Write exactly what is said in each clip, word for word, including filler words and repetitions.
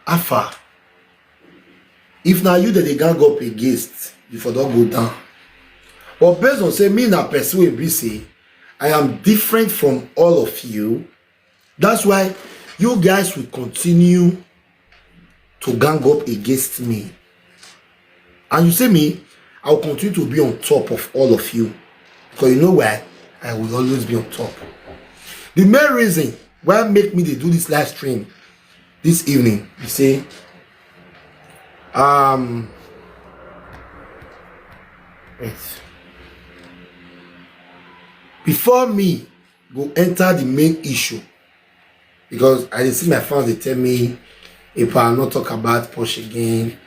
How far? If na you that they gang up against, you for don go down. But based on say me na person wey be say I am different from all of you, that's why you guys will continue to gang up against me. And you see me, I will continue to be on top of all of you. Because you know why? I will always be on top. The main reason why make me dey do this live stream this evening, you say, um, wait. Before me go enter the main issue, because I dey see my fans dey tell me, if I not talk about Posh again,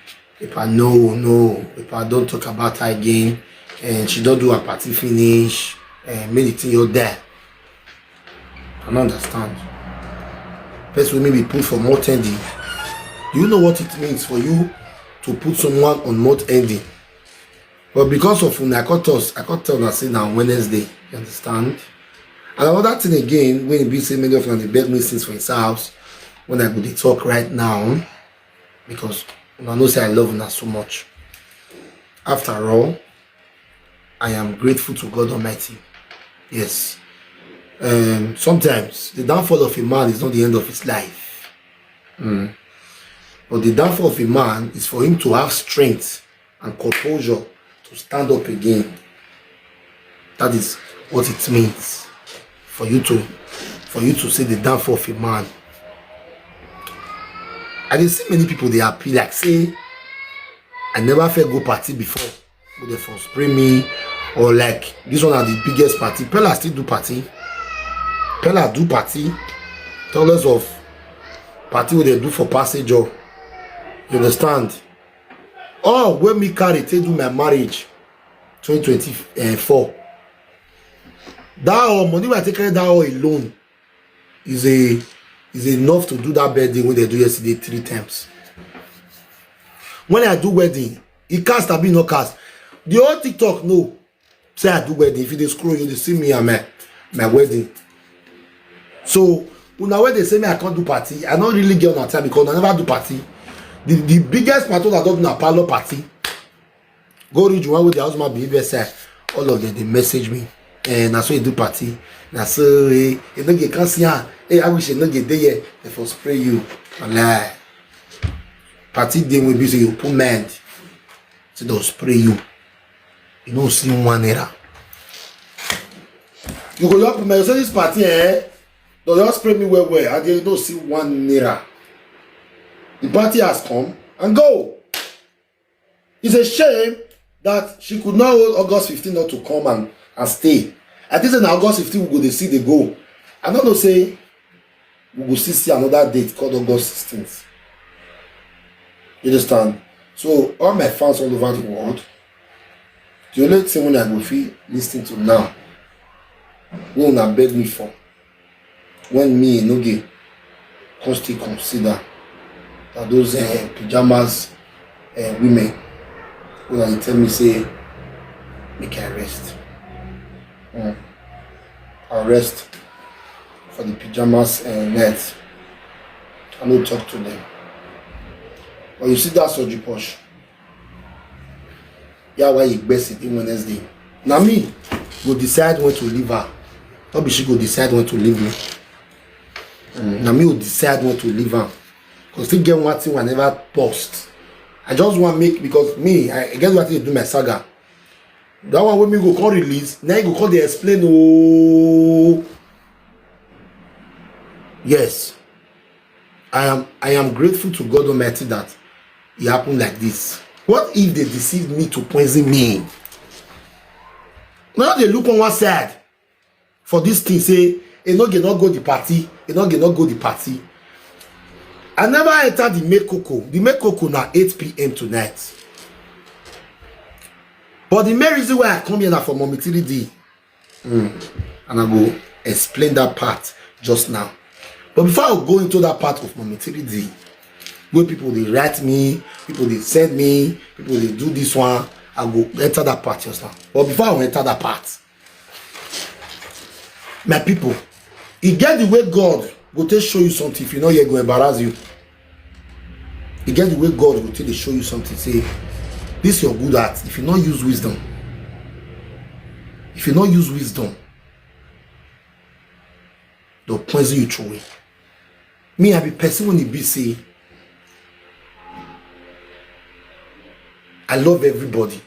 if I no, no, if I don't talk about her again, and she don't do her party finish, and make the thing you're there. I don't understand. First, we maybe put for month ending. Do you know what it means for you to put someone on month ending? But because of una, I cut us, I cut tell una say na Wednesday. You understand? And another thing again, when e be say many of una dey beg me things for his house, when I go dey talk right now, because una know say I love una so much. After all, I am grateful to God Almighty. Yes. Um, sometimes the downfall of a man is not the end of his life. Mm. But the downfall of a man is for him to have strength and composure to stand up again. That is what it means for you to, for you to see the downfall of a man. I dey see many people dey happy like say I never fit go party before. Go dey for spray me, or like this one na the biggest party. Pella still do party. Pella do party. Tallest of party wey dey do for passenger. You understand? All wey me carry take do my marriage twenty twenty-four. That all money wey I take carry that all alone is a is enough to do that birthday wey they do yesterday three times. When I do wedding, e cast abi no cast? The whole TikTok know say I do wedding. If you dey scroll, you dey see me and my my wedding. So una wey dey say me I can't do party, I no really get una time because I never do party. The the biggest party I don do na parlour party. Go reach one with the house man behavior side. All of them they message me. And I saw you do party. And I say, hey, you don't get cancer. Hey, I wish you don't get there. They for spray you. Lie. Party day will be say you put mind. So they'll spray you. You don't see one error. You go up me say this party, eh? They'll just spray me well well. I didn't don't see one error. The party has come and go. It's a shame that she could not hold August fifteen not to come and, and stay. I think say na August fifteen we go dey see the goal. I don't know say we go still see another date called August sixteenth. You understand? So all my fans all over the world, the only thing wey I go fit listen to now, wey una beg me for, when me Enoge come still consider that those uh, pajamas uh, women wey dey tell me say make I rest. Mm. I rest for the pajamas uh, night. I no talk to them. But you see that Soji Posh. Yeah, why you best it in Wednesday? Now me go decide when to leave her. Not be she go decide when to leave me. Mm, now me go decide when to leave her. Cause still get one thing I never post. I just want make because me I get what to do my saga. That one when me go call release, now you go call the explain. Oh yes. I am I am grateful to God Almighty that it happened like this. What if they deceive me to poison me? Now they look on one side for this thing say Enoge not go the party, Enoge not go the party. I never enter the make cocoa. The make cocoa now eight p.m. tonight. But the main reason why I come here now for Mommy three D. Mm. And I go explain that part just now. But before I go into that part of Mommy three D, where people they write me, people they send me, people they do this one, I go enter that part just now. But before I enter that part, my people, e get the way God go take show you something if you know he go embarrass you. E get the way God go take dey show you something, say, "This your good heart, if you no use wisdom, if you no use wisdom, they'll poison you through it." Me, I be person when e be say, I love everybody.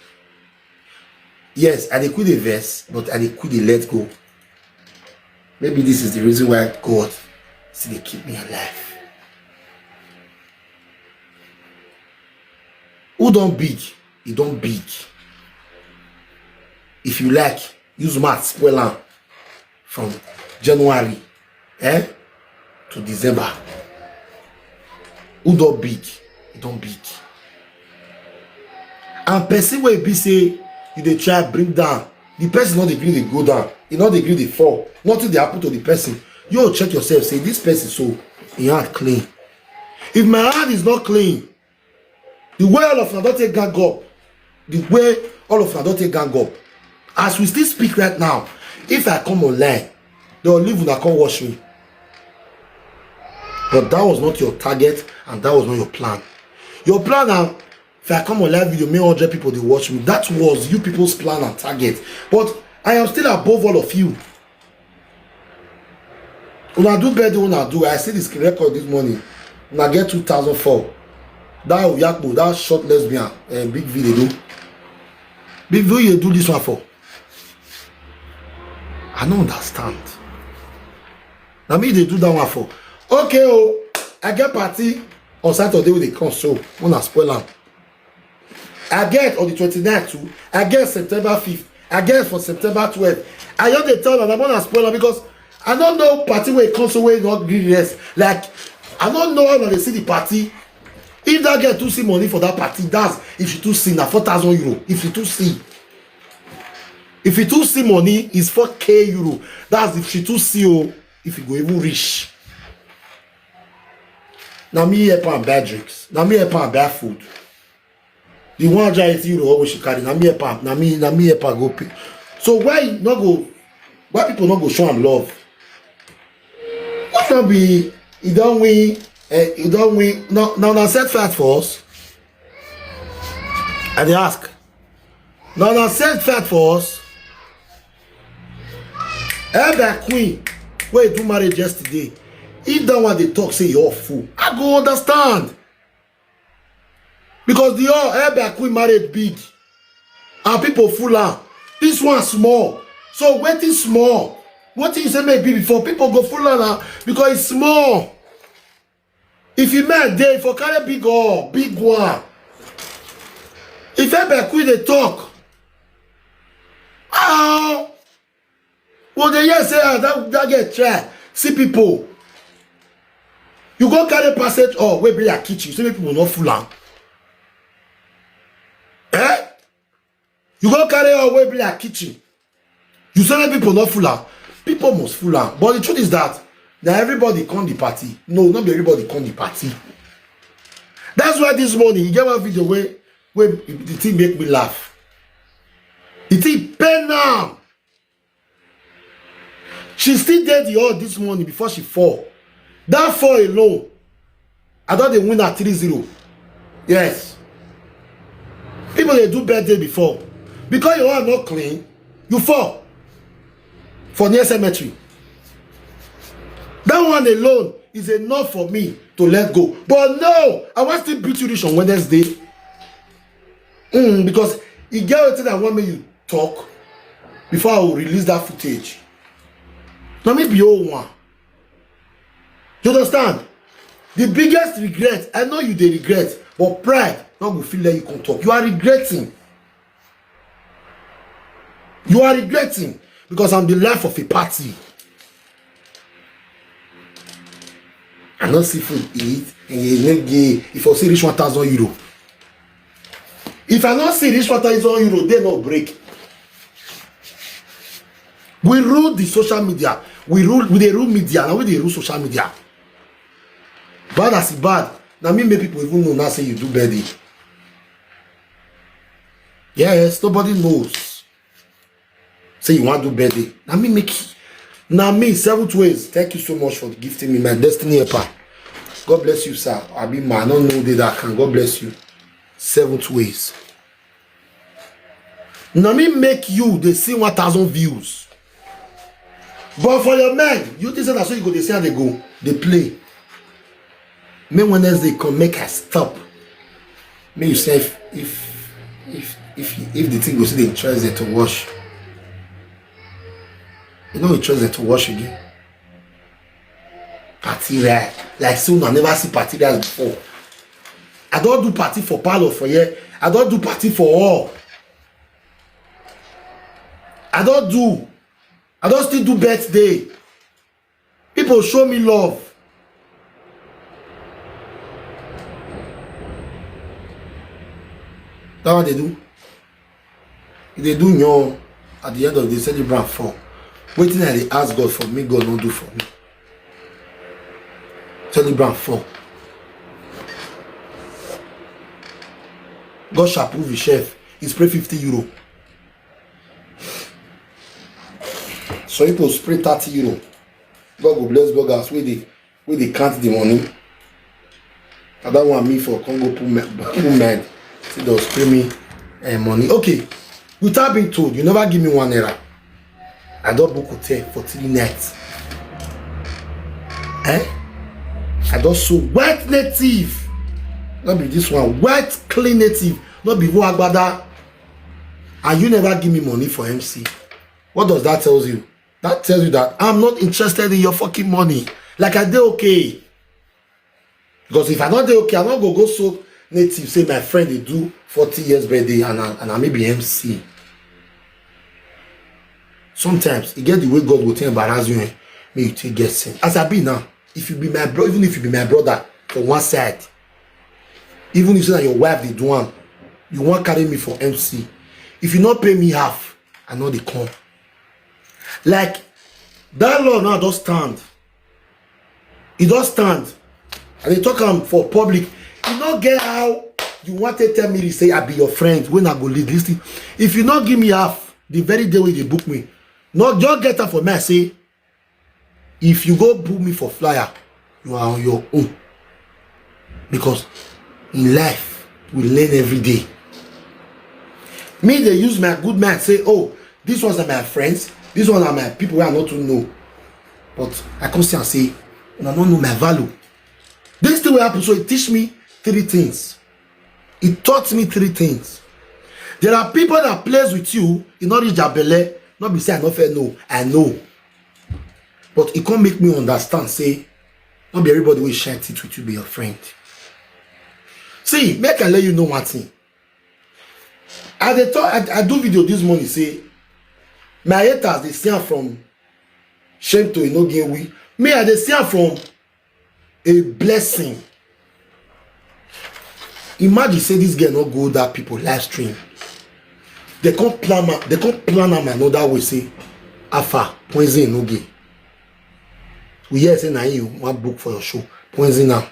Yes, I dey quick dey vex, but I dey quick dey let go. Maybe this is the reason why God still dey keep me alive. Who don big, e don big. If you like, use math spoil am from January, eh, to December. Who don big, e don big. And person wey be say you dey try bring down, the person no dey gree dey go down, e no dey gree dey fall, nothing dey happen to the person. You check yourself, say, "This person so, e hand clean." If my hand is not clean, the way all of una don take gang up, the way all of una don take gang up, as we still speak right now, if I come online, they'll leave una come watch me. But that was not your target, and that was not your plan. Your plan na, if I come on live video, make hundred people dey watch me. That was you people's plan and target. But I am still above all of you. Una do better, una do. I see the screen record this morning. Una get two thousand four. That Oyakpo, that short lesbian, eh, Big V dey do. Big V, you do this one for? I no understand. Na me dey do that one for. Okay, oh, I get party on Saturday wey dey come, so una spoil am. I get on the twenty-ninth too. I get September fifth. I get for September twelfth. I just dey tell una, una spoil am, because I no know party wey come so wey no gree rest. Like, I no know how una dey see the party. If that girl too see money for that party, that's if she too see, na four thousand euro. If she too see, if she too see money, is four K euro. That's if she too see, oh, if you go even reach. Na me help am buy drinks. Na me help am buy food. The one hundred eighty euro wey she carry, na me help am. Na me, na me help am go pay. So why no go, why people no go show am love? What no be, e don win, eh, e don win. No, no, na set fight for us. I dey ask. No, na set fight for us. Elder Queen, wey do marriage yesterday, if that one dey talk say you're fool, I go understand. Because the all Elder Queen marriage big, and people full am. This one small. So wetin small? Wetin you say make be before? People go full am now because it's small. If you men dey for carry big all, big one. If Elder Queen dey talk, ah, well, dey hear say, ah, that, that girl try. See people. You go carry passage or wey be your kitchen, so make people no full am. Eh? You go carry all wey be your kitchen. You say make people no full am. People must full am. But the truth is that na everybody come the party. No, not be everybody come the party. That's why this morning, you get one video where, where the thing make me laugh. The thing pain now. She still dey the hall this morning before she fall. That fall alone, I don dey win at three zero. Yes. People dey do birthday before. Because your hand not clean, you fall for near cemetery. That one alone is enough for me to let go. But no, I wan still beat you reach on Wednesday. Mm, because e get wetin I wan make you talk before I will release that footage. Na me be oh one. You understand? The biggest regret, I know you dey regret, but pride no go fit let you come talk. You are regretting. You are regretting because I'm the life of a party. I no see food eat, and you no get, if I see reach one thousand euro. If I no see reach one thousand euro, they no break. We rule the social media. We rule, we dey rule media. Now we dey rule social media. Bad as e bad. Now me make people even know now say you do birthday. Yes, nobody knows. Say you wan do birthday. Now me make, now me, seventh ways. Thank you so much for gifting me my destiny helper. God bless you, sir. I mean, man, I don't know the that can. God bless you. Seventh ways. Now me make you they see one thousand views. But for your men, you think that so you go they see how they go, they play. May Wednesday come make us stop. May you say if if if if, if the thing goes to the interest them to wash. You know, interest them to wash again. Party rare. Like soon I never see party rare before. I don't do party for parlor for here. I don't do party for all. I don't do. I don't still do birthday. People show me love. That what they do. If they do no, at the end of the day, celebrant fall. Waiting at the ask God for me, God don't do for me. Celebrant fall. God shall prove his chef. He's pray fifty euro. So people spray thirty euro. God will bless bloggers with the with the count the money. And that one me for Congo put me put mad. See those spray me and money. Okay. Without being told, you never give me one error. I don't book hotel for three nights. Eh? I don't so wet native. Not be this one. Wet clean native. Not be who agbada. And you never give me money for M C. What does that tells you? That tells you that I'm not interested in your fucking money. Like I did okay. Because if I not dey okay, I not go go so native say my friend they do forty years birthday and I, and I may be M C. Sometimes you get the way God will take embarrass you, eh? May you take get sin. As I be now, if you be my brother, even if you be my brother for one side, even if you say that your wife they do one, you want carry me for M C. If you not pay me half, I know they come. Like that law now don't stand. It don't stand. And they talk am for public. You not get how you want to tell me to say I be your friend when I go lead this thing. If you not give me half, the very day when they book me, not just get up for me. I say, if you go book me for flyer, you are on your own. Because in life, we learn every day. Me, they use my good mind, say, oh, these ones are my friends, these ones are my people where I not to know. But I come see and say, you don't know my value. This thing will happen, so it teach me three things. It taught me three things. There are people that plays with you, you not reach their belle, not be say I not fair, no, I know. But it can't make me understand, say, not be everybody will share it with you, be your friend. See, make I let you know one thing. I dey talk, I, I do video this morning, say, my haters, they see am from shame to no gain we. Me, I dey see am from a blessing. Imagine say this girl not go that people live stream. They can't plan am, they can't plan am another way, say, Alpha, poison no gain. We hear say na you one book for your show. Poison now.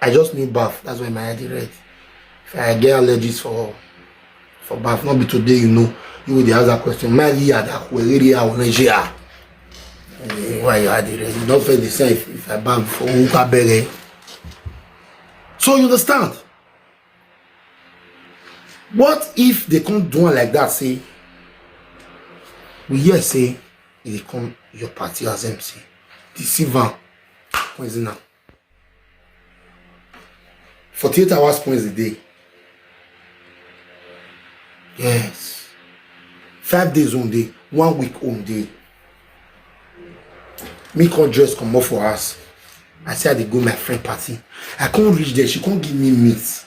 I just need bath. That's why my head is red. If I get allergies for for bath, not be today, you know. You will ask that question. My year that we really are on Nigeria. Eh, why you had it red? You don't feel the same if, if I bath for Uka Bere. So you understand? What if they can't do one like that? Say, we hear say they come your party as M C. Deceive am. Poison am. Forty-eight hours points a day. Yes. Five days one day, one week one day. Me can't dress come up for us. I say I dey go my friend party. I can't reach there. She can't give me meat.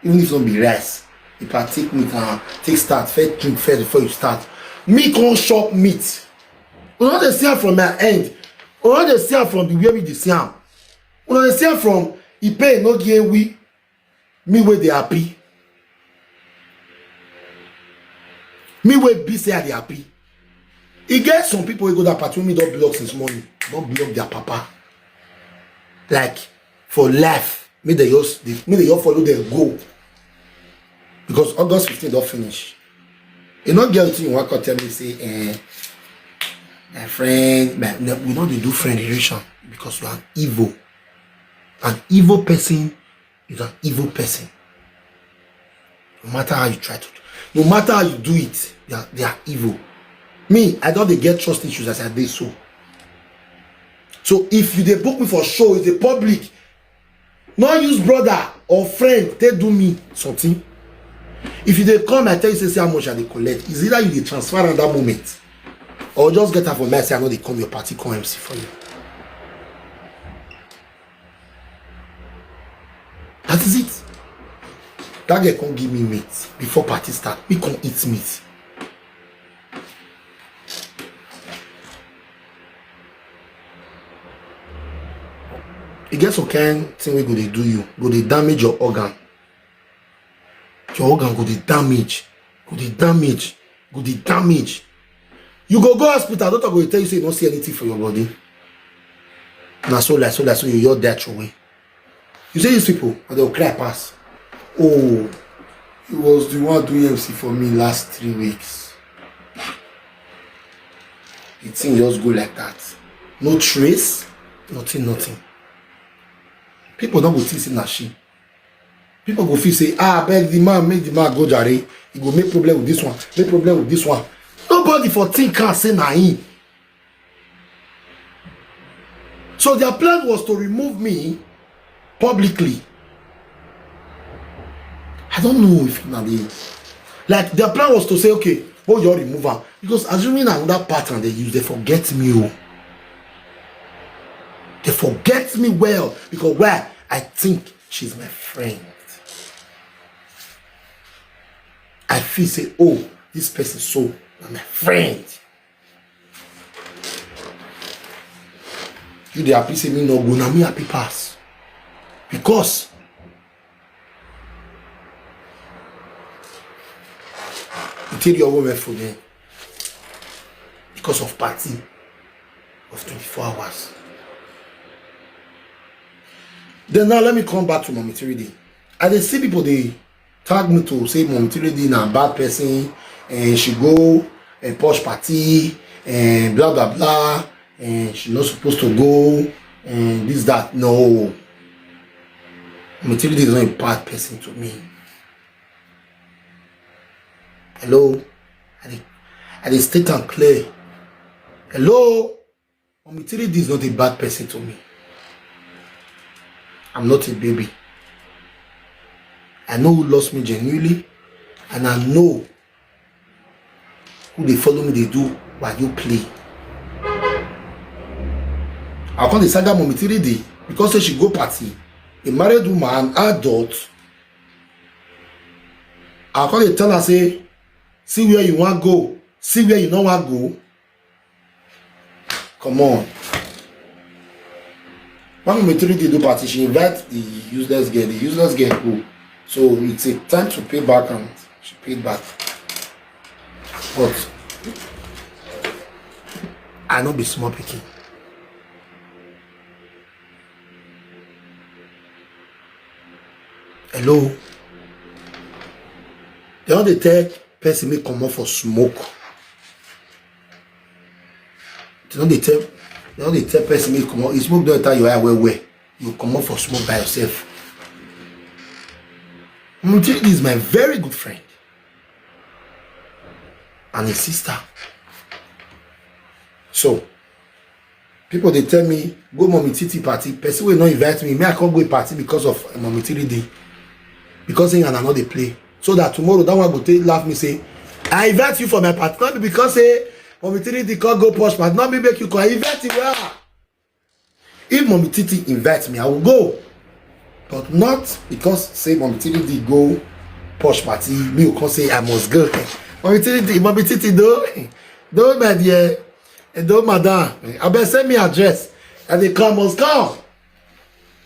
Even if it don't be rice. If I take meat and take start, first drink first before you start. Me can't shop meat. We not dey see am from my end. We not dey see am from the way we dey see am. We not dey see am from Ipe no give we. Me wey dey happy. Me wey be say I dey happy. E get some people wey go that party wey me don block since morning. Don block their papa. Like for life, me dey just dey, me dey just follow them go. Because August fifteen don finish. E no get wetin you wan come tell me say, eh, My friend, my, no, we no dey do friend relation because you are evil. An evil person is an evil person. No matter how you try to do, no matter how you do it, they are, they are evil. Me, I don dey get trust issues as I dey so. So if you dey book me for show, it's a public. No use brother or friend take do me something. If you dey come, I tell you say, see how much I dey collect. Is either you dey transfer at that moment, or just get her for me. I say I no dey come your party, come M C for you. That is it. That girl come give me meat before party start. Me come eat meat. E get some kind thing wey go dey do you, go dey damage your organ. Your organ go dey damage, go dey damage, go dey damage. You go go hospital, doctor go dey tell you say you no see anything for your body. Na so like so like so you your death away. You see these people, and they'll cry pass. Oh, he was the one doing M C for me last three weeks. The thing just go like that. No trace, nothing, nothing. People don't go see say na she. People go feel say, ah, beg the man, make the man go jare. He go make problem with this one, make problem with this one. Nobody for think can say na him. So their plan was to remove me publicly. I don't know if na the, like, their plan was to say, okay, oh, you remove her, because assuming another pattern they use, they forget me. Oh, they forget me well because why? I think she's my friend. I feel say, oh, this person so na my friend. You dey happy say me no go, na me happy pass. Because you take your woman for them because of party of twenty-four hours. Then now let me come back to Mommy three D. I dey see people dey tag me to say Mommy three D na bad person, and she go and posh party and blah blah blah, and she not supposed to go and this that. No, Mommy three D is not a bad person to me. Hello, I dey, I dey state am clear. Hello, Mommy three D is not a bad person to me. I'm not a baby. I know who loves me genuinely, and I know who dey follow me dey do why you play. I come dey saga Mommy three D because say she go party, a married woman, an adult. I come dey tell her say, see where you wan go, see where you no wan go. Come on. When Mommy three D do party, she invite the useless girl. The useless girl go. So it's a time to pay back, and she paid back. But I no be small pikin. Hello? They don dey tell person make comot for smoke. They don dey tell, they don dey tell person make comot. If smoke don enter your eye well well, you comot for smoke by yourself. Mommy three D is my very good friend and his sister. So people dey tell me, go Mommy three D party. Person wey no invite me, me I come go a party because of, eh, Mommy three D. Because him and I no dey play. So that tomorrow that one go take laugh me say, I invite you for my party. Not be because say Mommy three D come go posh party. Not me make you come. I invite you well. If Mommy three D invite me, I will go. But not because say Mommy three D go posh party, me will come say I must go. Mommy three D, Mommy three D, though, though, my dear, and though, madam, I better send me address. And they come, must come.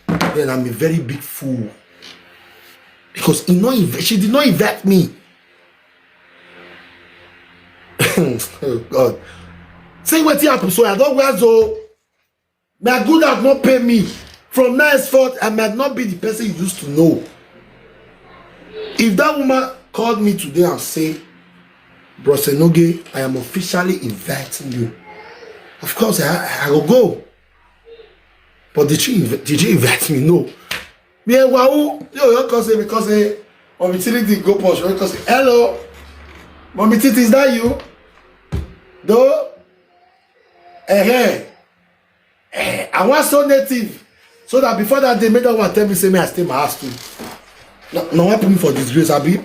Then I'm a very big fool. Because he no inv-, she did not invite me. Oh, God. Say what happened, so I don't wear so. My good heart not pay me. From henceforth, I might not be the person you used to know. If that woman called me today and say, Bros Enoge, I am officially inviting you. Of course, I, I go go. But did she inv- did she invite me? No. Me and Wahoo, yo, you come say because say Mommy Tiri did go push. You come say hello, Mommy Titi, is that you? Though, eh, eh, eh, I want so native, so that before that day, make that one tell me say me I stay my house too. No, no one put me for disgrace, abi.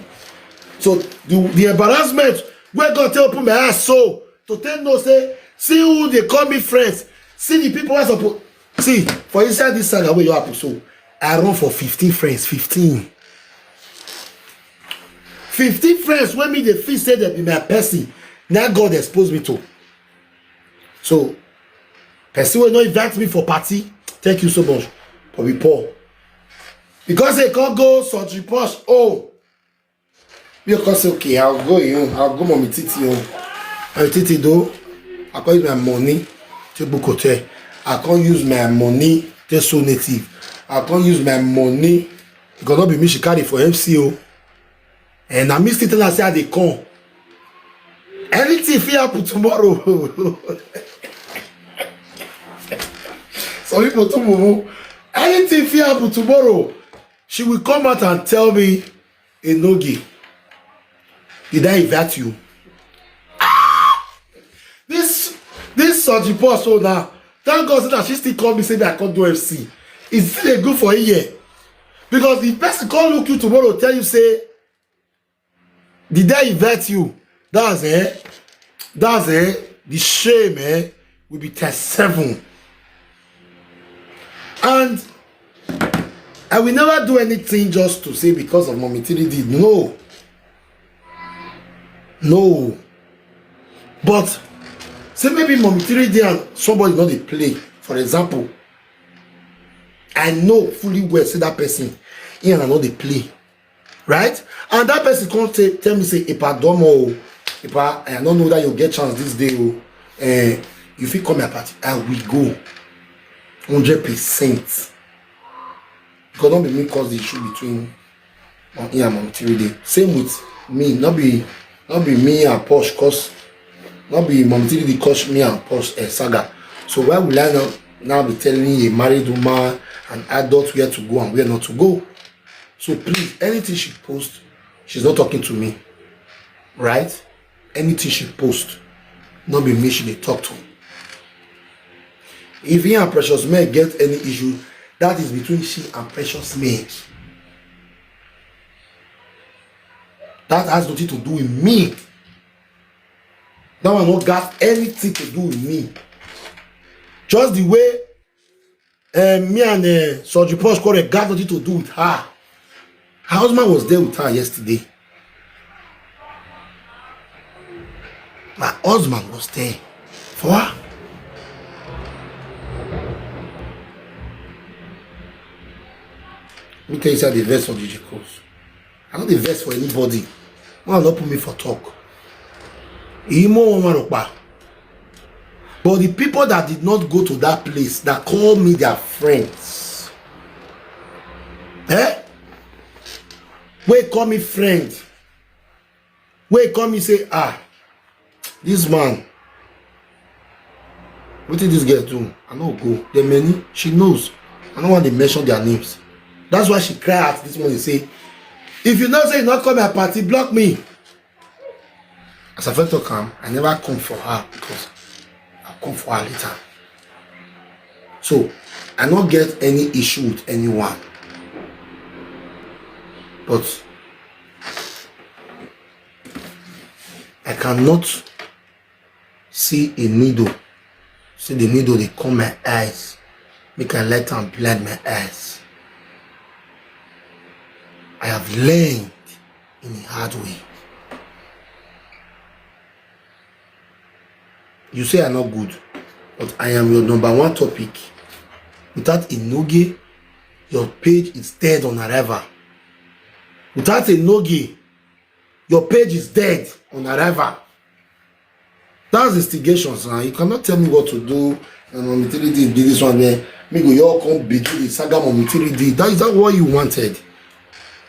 So the the embarrassment where God tell open my eyes so to tell no say see who they call me friends, see the people I suppose see for inside this saga where you happen so I run for fifteen friends, fifteen. fifteen friends when me they feel say they be my person. Now God expose me to. So person will not invite me for party. Thank you so much. But we poor. Because they can't go surgery posh. Oh, you can say, okay, I'll go you. I'll go Mommy Titi. Oh. Mommy Titi do. I can use my money to book hotel. I can't use my money to so native. I can't use my money. Because not be me she carry for M C O. And I miss it and I say I dey come. Anything fit happen tomorrow. Some people too mumu. Anything fit happen tomorrow. She will come out and tell me, Enogi, did I invite you? Ah! This this surgery poor so now. Thank God that she still call me say that I can't do F C. It's still a good for a year. Because the person can't look you tomorrow, tell you say, did I invite you? That's eh, that's eh, the shame eh, will be times seven. And I will never do anything just to say because of Mommy Tiri did. No. No. But say maybe Mommy Tiri did and somebody not dey play. For example, I know fully well say that person, he and I know they play. Right? And that person come say, tell me say, Ipa Domo, Ipa, I don't know that you get chance this day. Oh. Eh, you fit come my party, I will go. Hundred percent. Because don't be me cause the issue between on here and Mommy Tiri Day. Same with me, not be not be me and Posh cause not be Mommy Tiri Day cause me and Posh uh, saga. So why will I now now be telling a married woman, an adult where to go and where not to go? So please, anything she posts, she's not talking to me. Right? Anything she posts, not be me she dey talk to. If he and Precious Men get any issue, that is between she and Precious Men. That has nothing to do with me. That one not got anything to do with me. Just the way uh, me and uh, Soji Posh Kore got nothing to do with her. Her husband was there with her yesterday. My husband was there for her. Let me tell you the verse of the Jacobs. I know the verse for anybody. Man, don't put me for talk. Imo Omaropa. But the people that did not go to that place, that call me their friends, eh? Wey call me friend, wey call me say, ah, this man, what did this girl do? I no go. The many, she knows. I don't want to mention their names. That's why she cry out this morning say, if you know say you not come my party, block me. As I first talk am, I never come for her because I come for her later. So I not get any issue with anyone. But I cannot see a needle. See the needle they come my eyes. Make I let am blind my eyes. I have learned in a hard way. You say I not good, but I am your number one topic. Without Enogie, your page is dead on arrival. Without Enogie, your page is dead on arrival. That's instigations now. You cannot tell me what to do. And Mommy Tiri Day did this one there. Me go, you all come begin the saga Mommy Tiri Day. That is that what you wanted?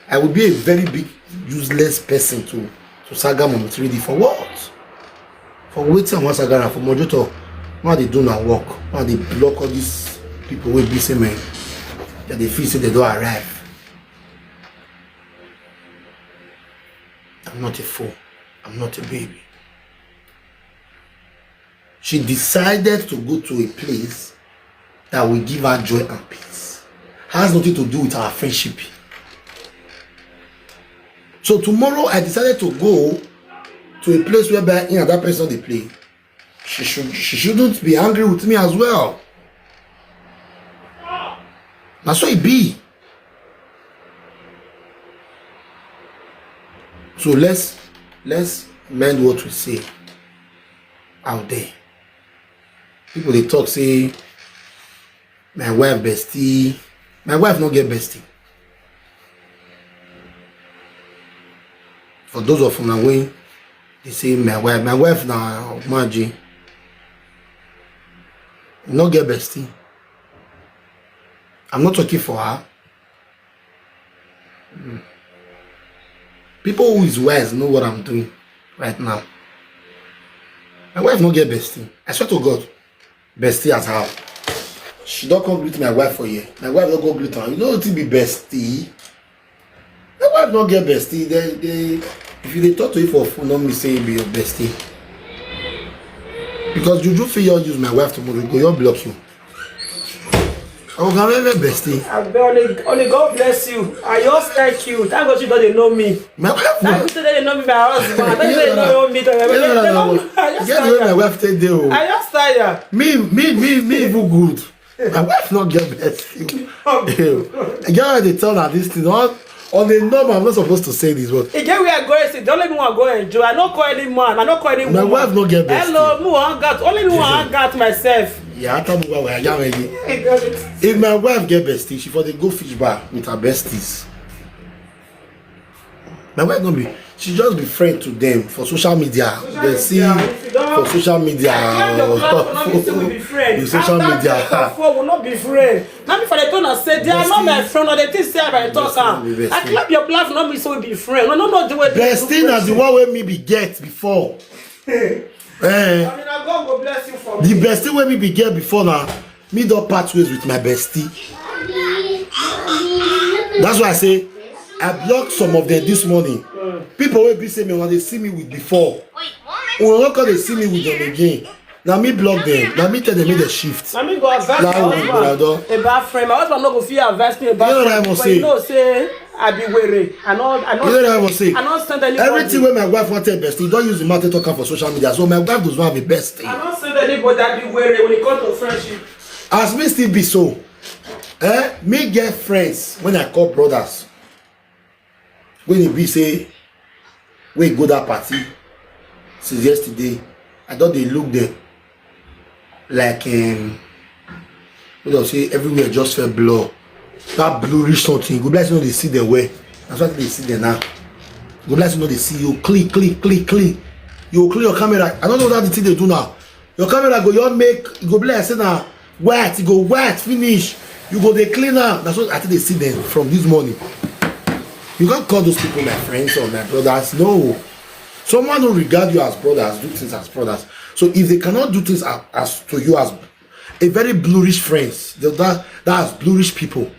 I would be a very big useless person to to saga Mommy Tiri Day for what? For waiting one saga for Mojoto. Why they do na work? Why they block all these people wey be say, man, that they feel say they don't arrive? I'm not a fool. I'm not a baby. She decided to go to a place that will give her joy and peace. Has nothing to do with our friendship. So tomorrow I decided to go to a place whereby in that person they play. She should she shouldn't be angry with me as well. That's what it be. So let's let's mend what we say out there. People they talk say my wife bestie. My wife not get bestie. For those of una wey they say my wife, my wife na Maji. No get bestie. I'm not talking for her. Hmm. People who is wise know what I'm doing right now. My wife no get bestie. I swear to God, bestie as how? She don't come greet my wife for here. My wife don't go greet her. You know what be bestie? My wife don't get bestie. They, they, if you dey talk to you for phone, no me say you be your bestie. Because juju fit you use my wife tomorrow, go you block you. I will come bestie. I beg, only, only God bless you. I just thank you. Thank God you don't dey know me. My wife Thank no. You say they know me, my husband. Thank you say they know me. They You know, know, no, no, no. I just Get where my tire. Wife take dey o. I just tire. Me, me, me, me even good. My wife not get bestie. Ew. I get why they tell her this thing. On, on the norm, I'm not supposed to say this, but E get where I go, I say, don't let me want go enjoy. I no call any man. I no call any My woman. Wife no get bestie. Hello, me want hang out. Only me want hang out myself. Yeah, I tell me why I got ready. I got it. If my wife get bestie, she for the go fish bar with her besties. My wife no be. She just be friend to them for social media. Social They see media. If you don't for social media. Clap your clap, no be say we be friend. The social After media. Clap your phone, we no be friend. Now me for the tone I say they are not my Bestie. Friend. Or they think say I talk Bestie am. Be bestie. I clap your clap, no me say we be friend. No, no, no, the way they Bestie do na the person. One wey me be get before. Eh. I mean, God go bless you for The me. Bestie wey me be get before now, me don part ways with my bestie. That's why I say I block some of them this morning. People wey be say me when they see me with before, when they come they see me with them again. Now me block them. Now me tell them make they shift. Now me go advise Now my we go husband down. About friend. My husband no go fit advise me about You know what I friend, must but say? You know say I be weary. I no, I no, You know what I must say? I no send anybody. Everything wey my wife wan tell bestie, don't use the mouth to talk am for social media. So my wife does not have a bestie. I no send anybody. I be weary when it comes to friendship. As me still be so, eh? Me get friends when I call brothers. When it be say we go that party since yesterday, I thought they look them like um, we don't say everywhere just fell blur. That bluish something. Go bless you know they see the way. That's why they see them now. Go bless you know they see you clean, clean, clean, clean. You clean your camera. I don't know what the thing they do now. Your camera go your make e go be like say na wet, e go wet finish. You go dey clean am. That's what I think they see them from this morning. You can't call those people my friends or my brothers. No. Someone who regard you as brothers, do things as brothers. So if they cannot do things as, as to you as a very bluish friends, that that's bluish people.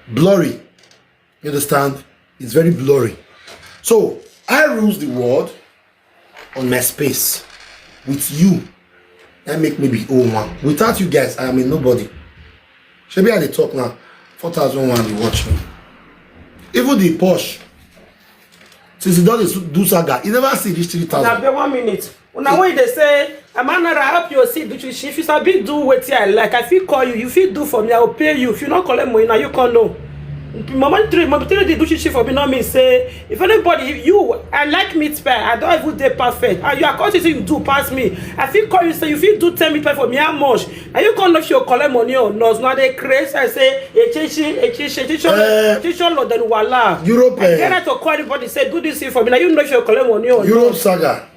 Blurry. You understand? It's very blurry. So I rules the world on my space with you. That make me be oh one. Without you guys, I am a nobody. Shebi I dey talk now. Four thousand one dey watch me. Even the Porsche. Since he don dey do saga, he never see reach three thousand. Now be one minute. Una wey dey say, "Amanara, I hope you see do you if you sabi do wetin I like, I fit call you, you fit do for me, I will pay you. If you no collect money, now you come know." Mama three, mama three dey do shishi for me, not me say, if anybody, you, I like meat pie, I don't even dey perfect. And you are conscious say you do pass me. I fit call you say you fit do ten meat pie for me, how much? And you come know if you collect money or not. Now they craze, I say, "A chichi, a chichi, a chichi, Eh, chichi, Lord, then voila." Europe, I eh, get right to call anybody say, "Do this thing for me." Now you know if you collect money or Europe not. Saga.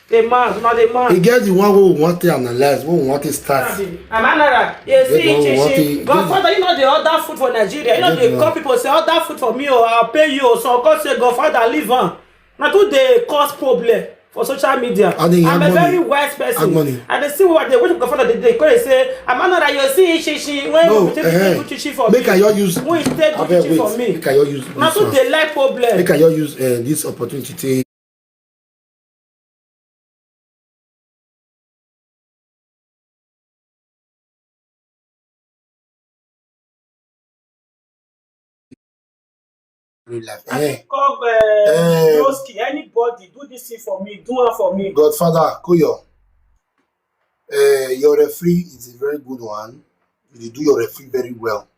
The man, not the man. He get the one who want to analyze, who want to start. Amanara, you Get see, one who want chichi. To- Godfather, you know the other food for Nigeria. You know Get they one. Call people say other food for me, or I'll pay you, or so God say, "Godfather, leave on." Now too they cause problem. for social media. And then I'm a Agboni. Very wise person. Agboni. And they see what they, what Godfather dey, they go dey say, "I'm not that you see, she, she, when No, you take eh, people chichi for make me. I your use, When you take abeg, chichi for wait, me." Make I your use Na this so one. They like problem. Make I your use, eh, this opportunity. Real life. I Eh. Fit call, uh, Eh. Broski, anybody, do this thing for me, do one for me. Godfather, Koyo, eh, your referee is a very good one. You dey do your referee very well.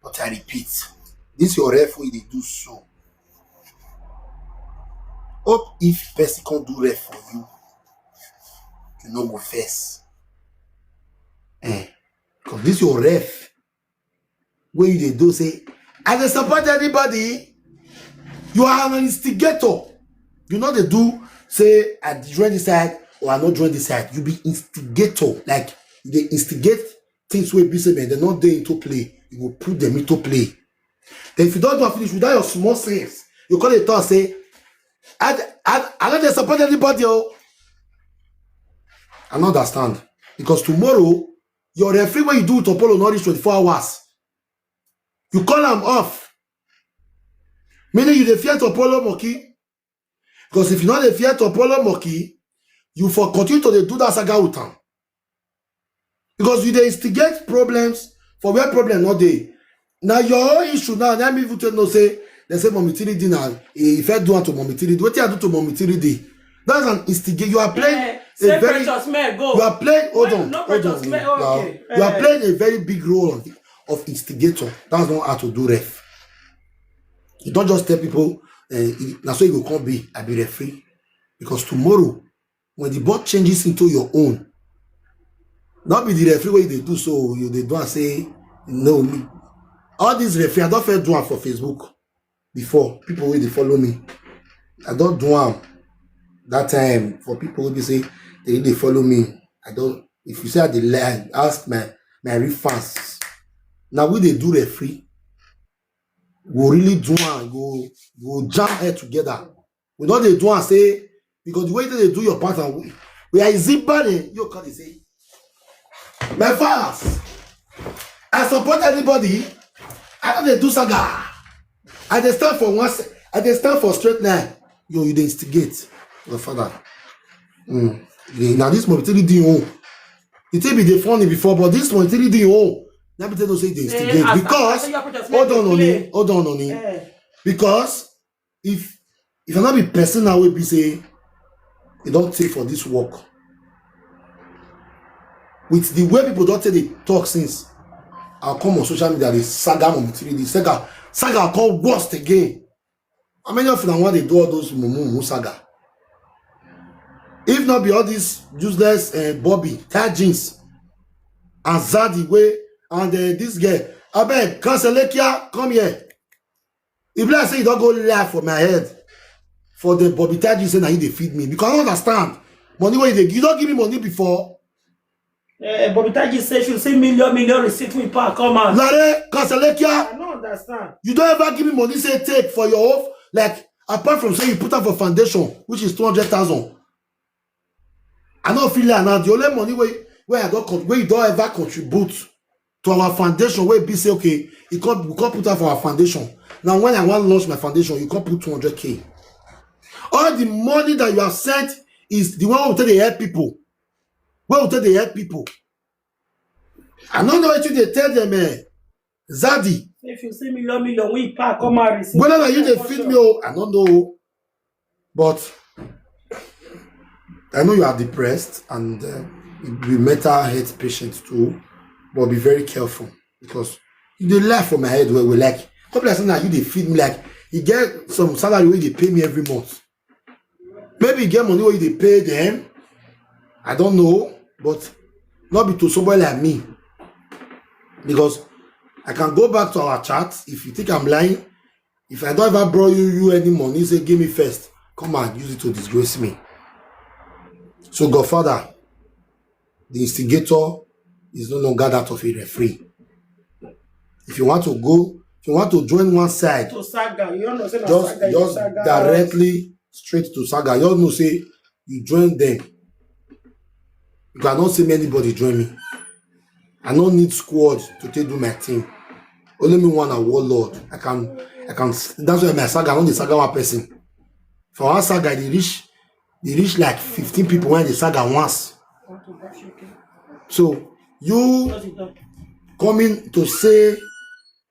But I repeat, this your ref wey you dey do so. Hope if person come do ref for you, you no go vex. Eh, 'cause this your ref wey you dey do say, "I dey support anybody." You are an instigator. You no dey do say, "I join this side or I no join this side." You be instigator. Like, you dey instigate things wey be say, man, dem no dey into play. You go put them into play. Then if you don do am finish with that your small sense, you come dey talk say, "I, I, I no dey support anybody o." I no understand. Because tomorrow, your referee wey you do with Opolo no reach twenty-four hours. You call am off. Meaning you dey fear Opolo Moki. Because if you no dey fear Opolo Moki, you for continue to dey do that saga with am. Because you dey instigate problems for where problem no dey. Na your own issue now. Let me even tell you say, they say Mommy Tiri D now. If I do am to Mommy Tiri D, wetin I do to Mommy Tiri D? That's an instigate. You are playing Eh, a say very Precious, may I go? You are playing. Hold When on, no hold on. Precious, may, You are, okay. You are Eh. Playing a very big role of, of instigator. That's not how to do ref. You don't just tell people, eh, "Na so you go come be, I be referee." Because tomorrow, when the ball changes into your own, not be the referee wey you dey do so, you dey do and say, "No, me." All these referee, I don't fair do am for Facebook before. People wey dey follow me, I don't do am that time for people wey be say they dey follow me. I don't. If you say I dey lie, ask my, my real fans. Now we dey do referee. Go really do am. Go, go jam head together. We no dey do am say, because the way they do your part, and we, we are easy bad. You can say, "My fans, I support anybody. I no dey do saga. I dey stand for one. Se- I dey stand for straight line." Yo, you dey instigate, your father. Mm. You dey- Now this Mommy Tiri D own. It be dey funny before, but this Mommy Tiri D own. Let me tell you say you dey Say, instigate as- because as your protest, hold on, make Oni, play. Hold on, Oni. Eh. Because if, if I not be person now will be say, you don't take for this work. With the way people don't take the talk since, I'll come on social media, they saga Mommy Tiri D, saga, saga come worst again. How many of them want to do all those mumu mumu saga? If not be all this useless, eh, Bobby, tight jeans, and Zaddy way, and, eh, this girl, abeg, Cancelekia, come here. If like say you don't go lie for my head, for the Bobby tight jeans, say na you dey feed me. Because I don't understand. Money wey you dey, you don't give me money before. Eh, Bobby Taji say she see million, million receipt we pack come out. Lare, Cancelekia, I don't understand. You don't ever give me money, say take for your own. Like, apart from say you put up for foundation, which is two hundred thousand. I no feel like now. The only money wey, wey I don't con- wey you don't ever contribute to our foundation, wey be say, okay, you can't, we can't put up for our foundation. Now, when I want launch my foundation, you can't put two hundred K. All the money that you have sent is the one we take dey help people. Wey we take dey help people. I don't know what you dey tell them, eh? Zaddy. If you see million, million, we pack come out receipt. Whether na you dey feed me, oh, I don't know. But I know you are depressed and, uh, you be mental health patient too. But be very careful because you dey lie for my head where we like. Come like say na you dey feed me, like, you get some salary wey dey pay me every month. Maybe you get money wey you dey pay them. I don't know, but not be to somebody like me. Because I can go back to our chat. If you think I'm lying, if I don't ever borrow you, you any money, say, "Give me first." Come and use it to disgrace me. So, Godfather, the instigator is no longer that of a referee. If you want to go, if you want to join one side, To saga, you know, say na just, saga, you just saga. Directly straight to saga. You all know say you join them. You cannot say anybody join me. I don't need squad to take do my thing. Only me one a warlord. I can, I can. That's why my saga, I want the saga one person. For one saga, they reach, they reach like fifteen people when the saga once. So you coming to say, uh,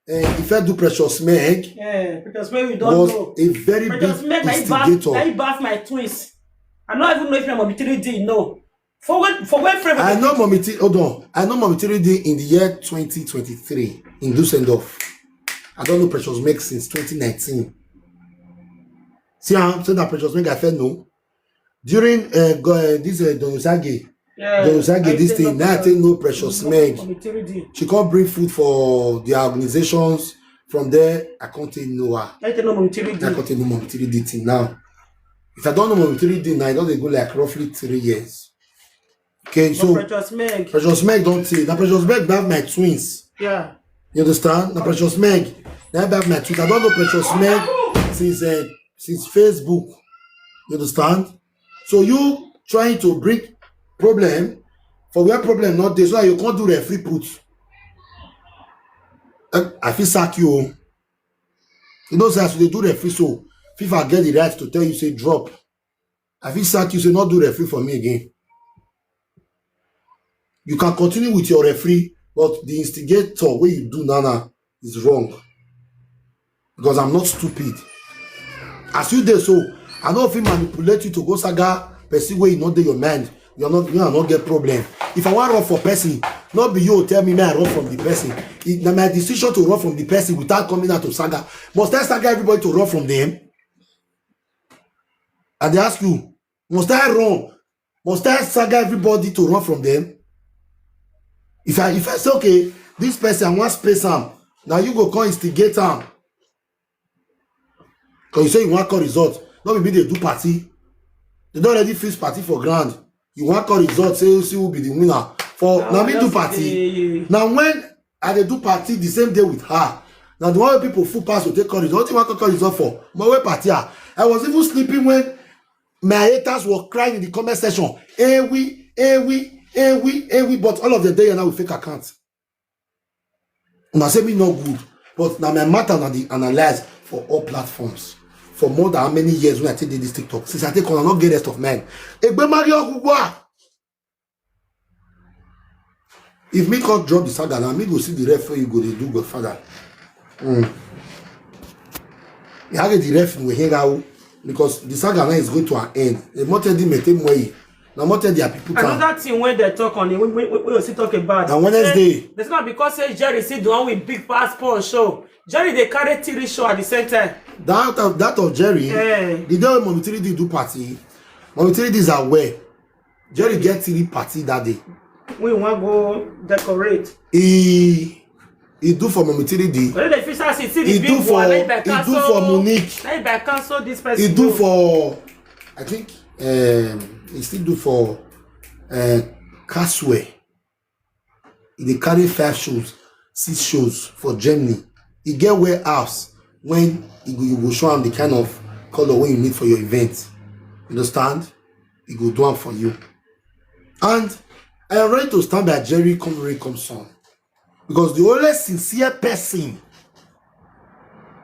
if I do Precious Meg, yeah, because when we don't was know. A very Precious big Meg, na he bath, instigator. Na he bath my twins. I don't even know if my mommy three D know. For when, for when friend. I know Mommy T. Hold on. I know Mommy three D in the year twenty twenty-three in Düsseldorf. I don't know Precious Meg since twenty nineteen. See, I'm saying that Precious Meg I felt no. During uh, go- uh, this uh, Don Usagi, Yeah, Don Usagi, I this take thing, no now I picture. take no Precious Meg. Mommy three D. She can't bring food for the organizations. From there, I can't take Noah. I take no Mommy three D. I can't take no Mommy three D thing now. If I don't know Mommy three D now, I don't dey go like roughly three years. Okay, So so Precious Meg. Precious Meg don't say. Now Precious Meg have my twins. Yeah. You understand? Now Precious Meg, now I have my twins. I don't know Precious Meg since uh, since Facebook. You understand? So you trying to bring problem for where problem not there, so that you can't do referee put. Eh, I feel sack you. You know, say as they do referee, so FIFA get the right to tell you say drop. I feel sack you say not do referee for me again. You can continue with your referee, but the instigator way you do nana is wrong. Because I'm not stupid. As you dey so, I no fit manipulate you to go saga person wey you no dey your mind. You are not, you are not get problem. If I wan run for person, no be you tell me make I run from the person. It na my decision to run from the person without coming out to saga. Must I saga everybody to run from them? I dey ask you, must I run? Must I saga everybody to run from them? If I if I say okay, this person I wan space am, now you go come instigate am. Cause you say you wan call result, no be me dey do party. They don already fix party for ground. You wan call result, say see who be the winner. For na me do party. Na when I dey do party the same day with her. Na the one wey people full pass to take call result. Wetin you wan call result for? But wey party ah. I was even sleeping when my haters were crying in the comment section. Ewi, ewi, ewi, ewi. But all of them dey here now with fake account. Una say me no good, but na my matter na dey analyze for all platforms. For more than how many years when I take dey this TikTok, since I take on, I no get rest of mind. Egbe Mario Ogugwa. If me come drop the saga now, me go see the ref wey you go dey do godfather. Mm. You have the ref we hang out because the saga now is going to an end. The more tell the mete more, na more tell their people time. Another thing wey dem talk on it, we we we we still talk about. Na Wednesday. Say, that's not because say Jerry see the one with big passport show. Jerry dey carry three show at the same time. That of that of Jerry, Eh. The day when Mommy three D do party, Mommy three D is aware. Jerry get three party that day. We wan go decorate. He he do for Mommy three D. But the official see see the He big do for one. Like he do for Monique. Like by cancel this person. He do for, I think um, he still do for uh, Caswell. He dey carry five shows, six shows for Germany. He get warehouse when he go, you go show am the kind of color wey you need for your event. You understand? He go do am for you. And I am ready to stand by Jerry come rain come sun. Because the only sincere person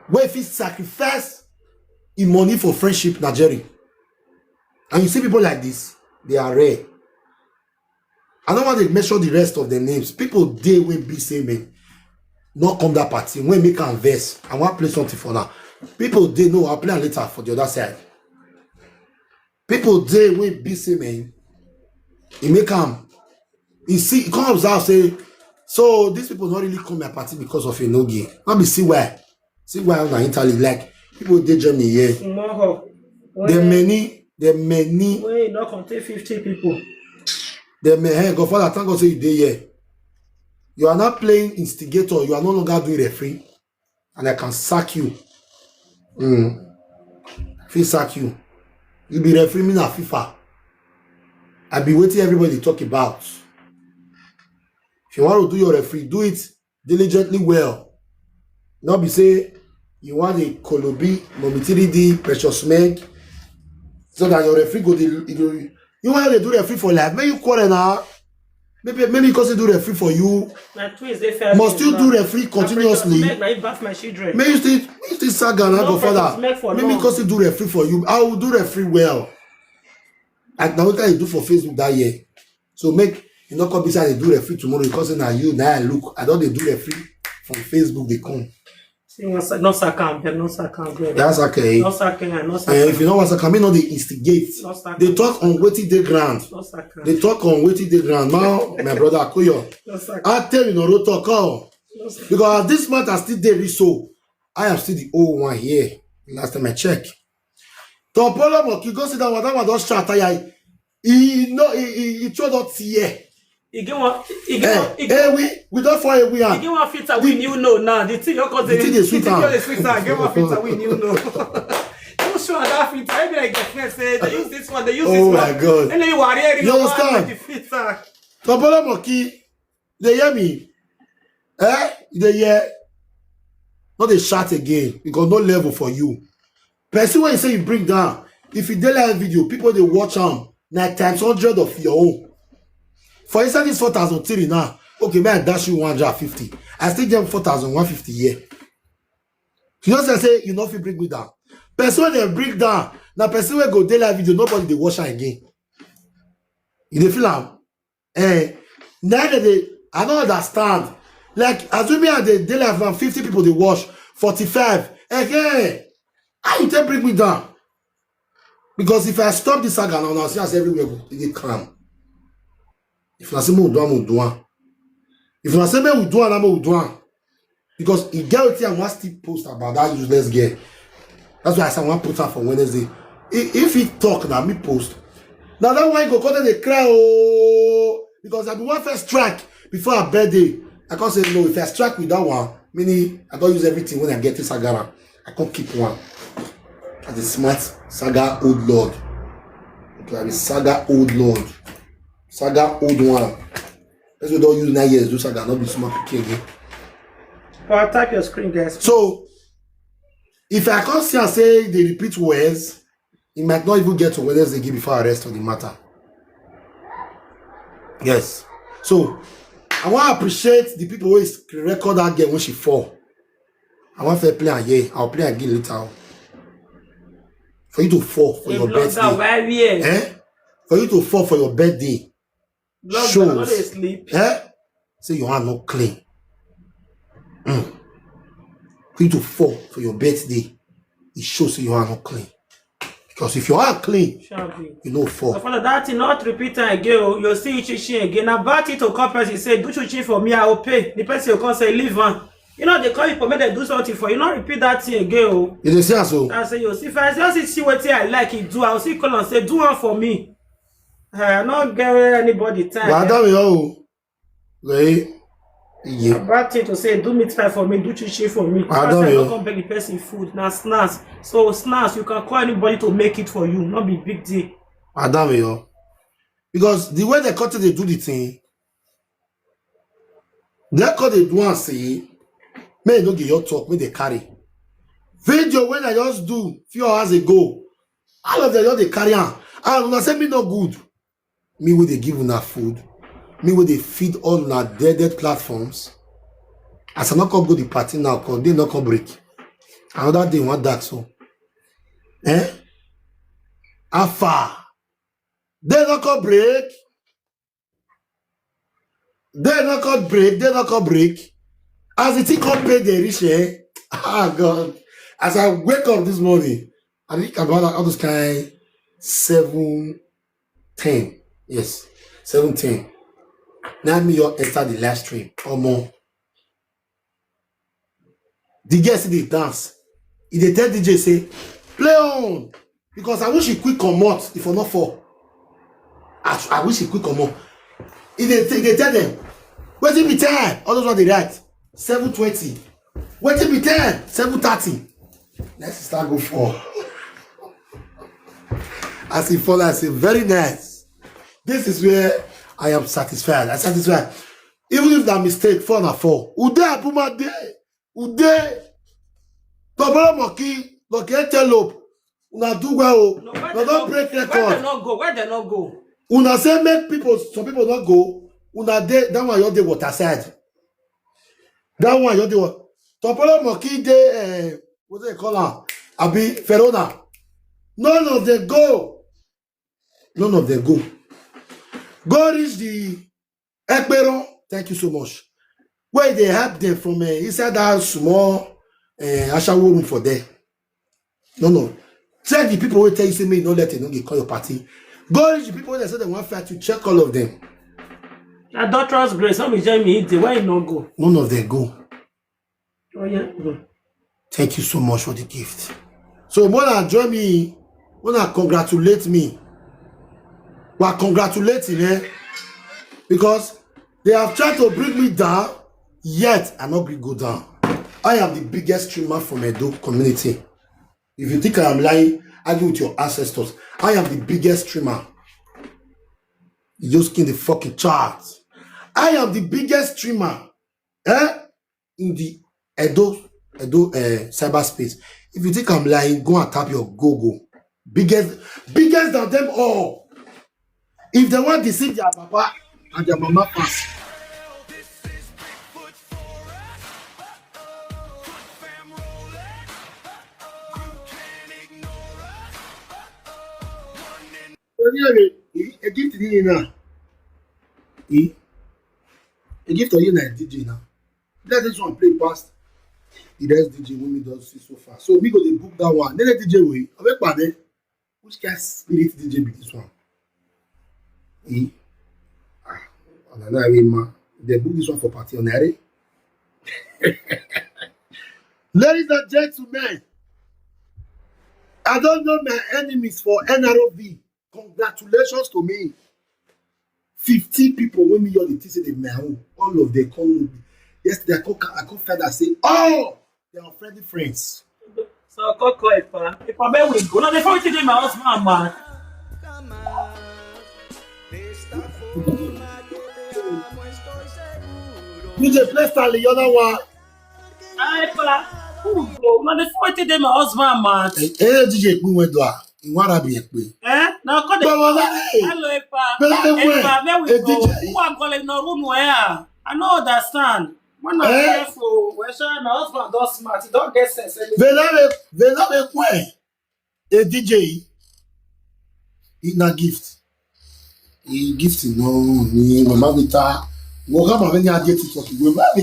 wey fit sacrifice im money for friendship na Jerry. And you see people like this, they are rare. I no wan dey mention the rest of the names. People dey wey be say men no come that party wey make am vex. I wan play something for now. People dey, no, I'll play am later for the other side. People dey wey be say men e make am. You see, you come observe say, so these people no really come my party because of Enogie. No be see why. See why una Italy like people dey Germany here. Tomorrow. There many, there many, Wey e no contain fifty people. there may hey, godfather, thank God say you dey here. You are not playing instigator. You are no longer doing referee, and I can sack you. Mm. I fit sack you. You be referee, me na FIFA. I be wetin everybody talk about. If you want to do your referee, do it diligently well. No be say you want a Kolobi, Mommy three D, Precious Meg, So that your referee go dey, you go, you wan dey do referee for life? Make you quarrel na. Maybe, maybe because you do referee for you. Na twins dey fair. Must you do referee continuously? Make na bath my children. Make you still, make you still saga na go father. Maybe because you do referee for you. I will do referee well. Like na wetin I do for Facebook that year. So make you no come be say I dey do referee tomorrow because na you na I look. I don dey do referee from Facebook dey come. See, no sack am, no sack am, girl. That's okay. No sack am, no sack Eh, am. If you no want to come, you know they instigate. No sack They am. Talk on wetin dey ground. No sack am. They talk on wetin dey ground. Now, my brother Akuyo, No sack am. I tell you no road talk. Oh. No sack am. Because as this matter still dey reach so, I am still the old one here. Last time I check. Topolo Moki go sit down, that one don shout tire. He no, he he, he throw that tear. E get one, e get Eh, one, e get, eh, we we don fall away e hand. Get one filter we new know now. The thing you cause The thing dey sweet am. The thing dey sweet am. Get one filter we new know. You sure that filter? I be like the friend say they use this one, they use this Oh one. my God. And then you worry, You understand? The filter. Topolo Moki, they hear me. Eh? They hear. Not they shout again because no level for you. Person when you say you bring down, if you dey live video, people they watch am na times hundred of your own. For inside this four thousand three now, okay, man, dash you one hundred fifty. I still get four thousand one fifty here. You know say say you no fit bring me down. Person wey dem bring down na person wey go dey live video, nobody dey watch am again. You dey feel am? Eh, na dem dey, I no understand. Like, assuming I dey dey live now, fifty people dey watch, forty-five. Again, how you take bring me down? Because if I stop this saga now, now see as everywhere go dey calm. If na say make we do am, we do am. If na say make we do am, na make we do am. Because e get wetin I wan still post about that useless girl. That's why I say I wan put am for Wednesday. I- If he talk na me post. Na that one go come dey cry oh, because I be one first strike before her birthday. I come say no, if I strike with that one, meaning I don use everything when I get this saga. I come keep one. As a smart saga old lord. Okay, I be saga old lord. Saga old one. Person wey don use nine years do saga, no be small pikin again. Well, tap your screen, guys. So if I come see am say they repeat words, he might not even get to Wednesday again before arrest on the matter. Yes. So I want to appreciate the people who is record that girl when she fall. I want to play again. I'll play again later on. For you to fall for your birthday. Eh? For you to fall for your birthday. Shows. Eh? Say your hand not clean. Mm. For you to fall for your birthday, it shows say your hand not clean. Because if your hand clean, you no fall. Father, that thing not repeat am again. Oh. You see chichi again. Na bad thing to call person say, "Do chichi for me, I will pay." The person will come say, "Leave am." You know, they call people, make them do something for you. Not repeat that thing again. Oh. You dey see am so? I say, you see, if I just see wetin I like, you do, I will still call and say, "Do one for me." I no get anybody time. Wàá dá mi yọ o. Right? Yeah. Bad thing to say, "Do meat pie for me, do chichi for me." I don't know. Come beg the person food. Now snacks. So snacks, you can call anybody to make it for you. Not be big deal. Wàá dá mi yọ. Because the way they cut it, they do the thing. They cut it do and say, may no get your talk, may they carry. Video when I just do few hours ago, all of them just dey carry am. And una say me no good. Me wey dey give una food, me wey dey feed all una dead dead platforms. As I no come go the party now, come day no come break. Another day, one dark so. Eh? How far? Day no come break. Day no come break. Day no come break. As the thing come pay the rich, eh? Ah, God. As I wake up this morning, I think about all those kind seven ten. Yes, seven ten. Now me your enter the live stream. Omo. The girl see the dance. He dey tell D J say, "Play on." Because I wish he quick comot, if I not fall. I, I wish he quick comot. He dey, he dey tell them, "Wetin be time?" All those ones dey write, "Seven twenty." "Wetin be time?" "Seven thirty." Next sister go fall. As he fall, I say, "Very nice. This is where I am satisfied." I satisfied. Even if that mistake, fall na fall. Ude Abuma dey. Ude. Tobolo Moki, Moki Antelope. Una do well o. No, why Una they don not, break why they record. Not go? Why they not go? Una say make people, some people not go. Una dey, that one your dey water side. That one your dey wa-, Topolo Moki dey, eh, what they call am? Abi Verona. None of them go. None of them go. Go reach the Ekpero. Thank you so much. Where they help them from, eh, inside that small, eh, ashawo room for there. No, no. Check the people who tell you say me no let you no get call your party. Go reach the people that say they want fight you. Check all of them. Adulterous grace, how we join me? Why you not go? None of them go. Oh yeah, go. Thank you so much for the gift. So when I join me, when I congratulate me, we are congratulating, eh? Because they have tried to bring me down, yet I not go down. I am the biggest streamer from Edo community. If you think I am lying, argue with your ancestors. I am the biggest streamer. You just kill the fucking chart. I am the biggest streamer, eh? In the Edo, Edo, eh, cyberspace. If you think I'm lying, go and tap your Google. Biggest, biggest than them all. If they want to see their papa and their mama pass. Anyway, a gift in here now. Eh? A gift for you now, D J now. Let this one play past. The best D J when we don't see so far. So we go to book that one. Then the D J way. Which kind spirit D J be this one? Eh? Ah, on another way, man. They book this one for party on Harry. Ladies and gentlemen, I don't know my enemies for N R O V. Congratulations to me. Fifty people when me hear the thing say they my own. All of them come. Yesterday I come, I come find out say, oh, they are friendly friends. So I call, call Epa. Epa, where we go? No, they fight with my husband, man. You dey play Stanley, you know what? Epa, who go? No, they fight with my husband, man. Eh, eh, D J Queen went to her. Ìwà ara mi ẹ̀ pé. Eh? Now call the Bàbá Láyé. Hello, Epa. Bàbá Láyé. Epa, where we Eh, go? D J. Who are calling no room where? I no understand. When I Eh? Hear for, well, sure, my husband don smart. He don get sense. Anyway. Velawe, Velawe kwe. A D J. He na gift. He gift no ni mama vita. Wo ga ma venya die TikTok. We ma be.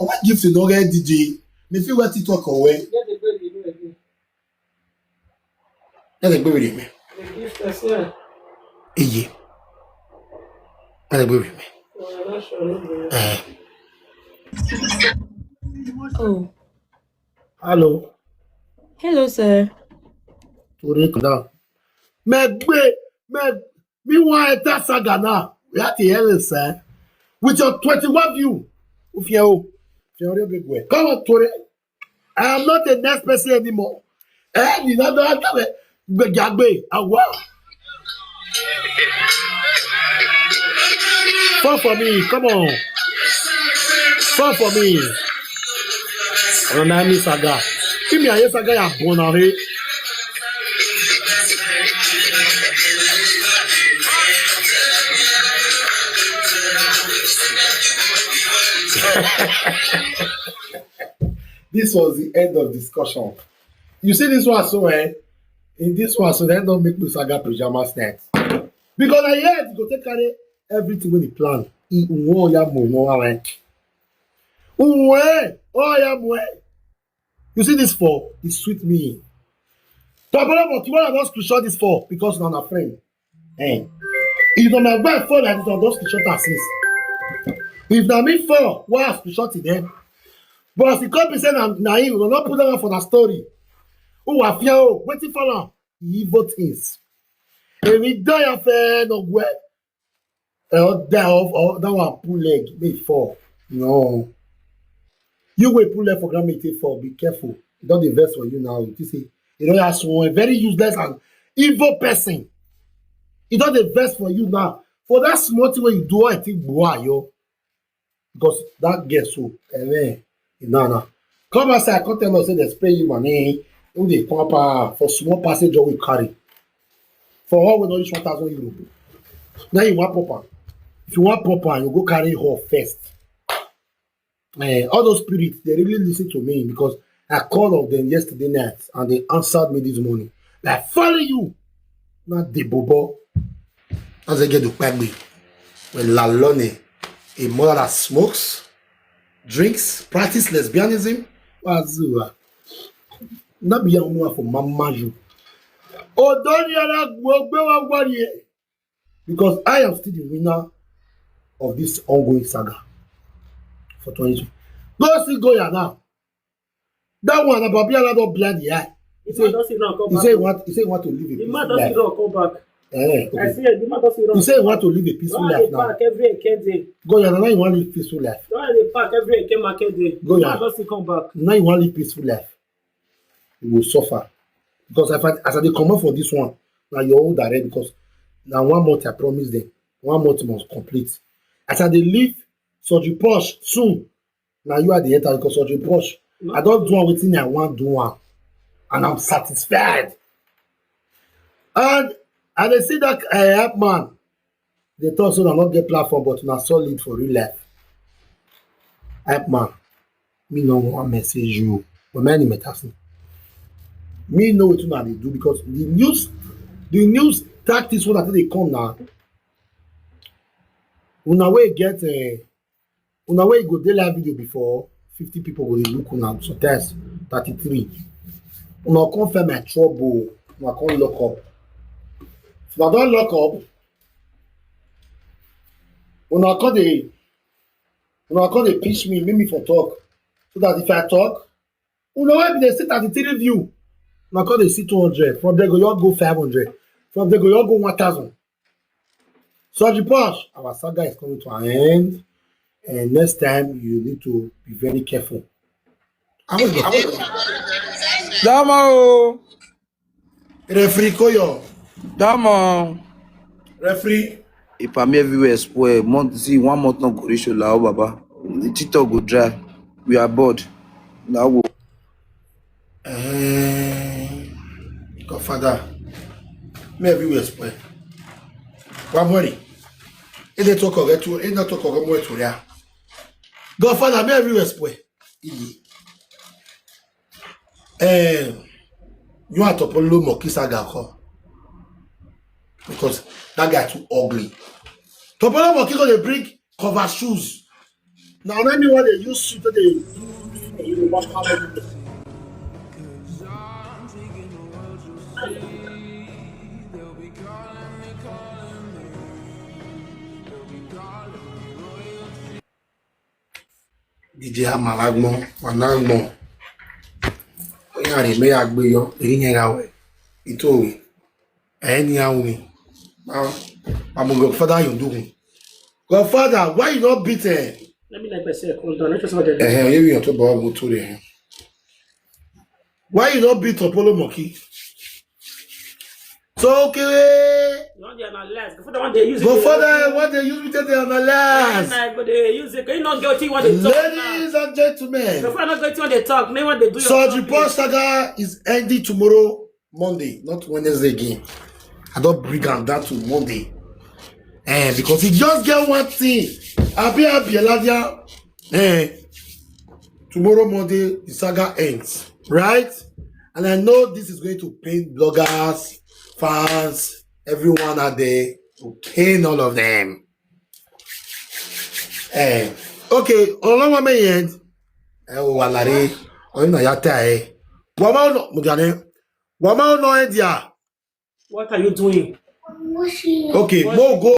O wa gift no ga D J. Me fi wa TikTok o we. Get the baby, no, again. Ẹ lè gbé wèrè mi. Eye. Ẹ lè gbé wèrè mi. Eh. Oh. Hello. Hello, sir. Torí kan náà. Me gbé, me, me wan enter saga now. We have to hear this, sir. With your twenty-one view. If you, if you already big way. Come on, Tori. I am not a next person anymore. Eh, you know that, that, gbẹ̀gàgbé, àwa. Fall for me, come on. Fall for me. Ọ̀rọ̀ náà ní saga. Kí ni àyè saga yà bọ̀ náà rí? This was the end of discussion. You see this one so, eh? In this one so, they don't make me saga pajamas night. Because I heard you go take carry everything when he plan. He won ya mo no right. Uwe, oh ya mo. You see this four, it sweet me. Tomorrow, but tomorrow I don't screenshot this four because na na friend. Eh. If na my wife fall like this, I don screenshot her since. If na me fall, why I screenshot it then? But as e come be say na, na him, we no put that one for the story. Who wa fear o? Wetin fall am? Evil things. Èmi dán ya fẹ́ no gwe. Ẹ ọ dá ọ, ọ, that one pull leg, may fall. No. You wey pull leg for ground, may take fall. Be careful. E don dey vex for you now. You think say, you know, as one very useless and evil person. E don dey vex for you now. For that small thing wey you do, I think, boy, yo. Because that girl so, eh, eh, no, no. Come outside, come tell us say they spray you money. Who dey pump am for small passenger wey carry? For one wey no reach one thousand euro. Now you wan pump am. If you wan pump am, you go carry her first. Eh, all those spirits, they really listen to me because I called on them yesterday night and they answered me this morning. Like, follow you. Not the bobo. As I get the pagbe. When Lalone, a mother that smokes, drinks, practice lesbianism, Wazua. Not be a woman for Mama you. Odori ala gbogbo wa wari e. Because I am still the winner of this ongoing saga for twenty twenty. Go see Goya now. That one, Ababiola don blind the eye. He The man say, don sit down come he back. say he want, he say he want to live a The man peaceful don sit life. down come back. Eh, I okay. see the man don sit down. He say he want to live a peaceful Don life dey now. park every eke day. Goya, now you want to live peaceful life. Don dey park every eke market day. The Goya. man don sit come back. Now you want to live peaceful life. You will suffer. Because if I, as I dey comot for this one, now your own direct because now one month I promise them. One month must complete. As I dey leave Surgery Posh soon, now you are the enter because Surgery Posh. I don't do one wetin I want do one. And I'm satisfied. And I dey see that uh, help man. They talk so I not get platform, but na solid for real life. Help man, me no want message you. But many matters. Me know what una dey do because the news, the news tactics when I think they come now. Una wey get uh, una wey go dey live video before fifty people go dey look una sometimes thirty-three. Una come find my trouble. Una come lock up. If una don lock up, una come dey una come dey pinch me, make me for talk. So that if I talk, una wey be dey see thirty-three view, una come dey see two hundred. From there go you go five hundred. From there go you go one thousand. So the Posh, our saga is coming to an end. And next time you need to be very careful. I will go. Dama o. Referee Koyo. Dama. Referee. If I'm everywhere spoil, month see one month not go reach Ola, oh, Baba. The TikTok go dry. We are bored. Now go. Eh, Godfather. Me everywhere spoil. One money. If they talk of it, if not talk of it, more to Godfather, me everywhere spoil. Iye. Eh, you are Topolo Moki saga ko. Because that guy too ugly. Topolo Moki go dey bring cover shoes. Now let me what they use shoe to dey do Yoruba family. D J Amalagbon, Managbon. Oya re me agbe yo, eri yen ga we. Ito we. Anyhow we. Now, I'm a Godfather you do me. Godfather, why you not beat eh? Let me like I said, come down. Let us not get Eh, eh, you to Bob to the. Why you not beat Apollo Monkey? So okay. You want the analyze? Godfather want dey use it. Godfather, what they use me take the analyze? Nah, but they use it. Can you not get what you want to talk now? Ladies and gentlemen, Godfather not get what they talk. Now what they do your Surgery talking. Post saga is ending tomorrow, Monday, not Wednesday again. I don't bring am down to Monday. Eh, because he just get one thing. Abi Abi Eladia. Eh, tomorrow Monday, the saga ends, right? And I know this is going to pain bloggers, fans, everyone out there, to pain all of them. Eh, okay, ọlọ́wọ́ mẹ́yẹn, ẹ wò wà láre, ọ̀yìn náà yá tẹ́ ẹ. Wọ́n máa ń nọ, mo jà ní, wọ́n máa ń nọ ẹ̀ díà. What are you doing? Okay, mo go.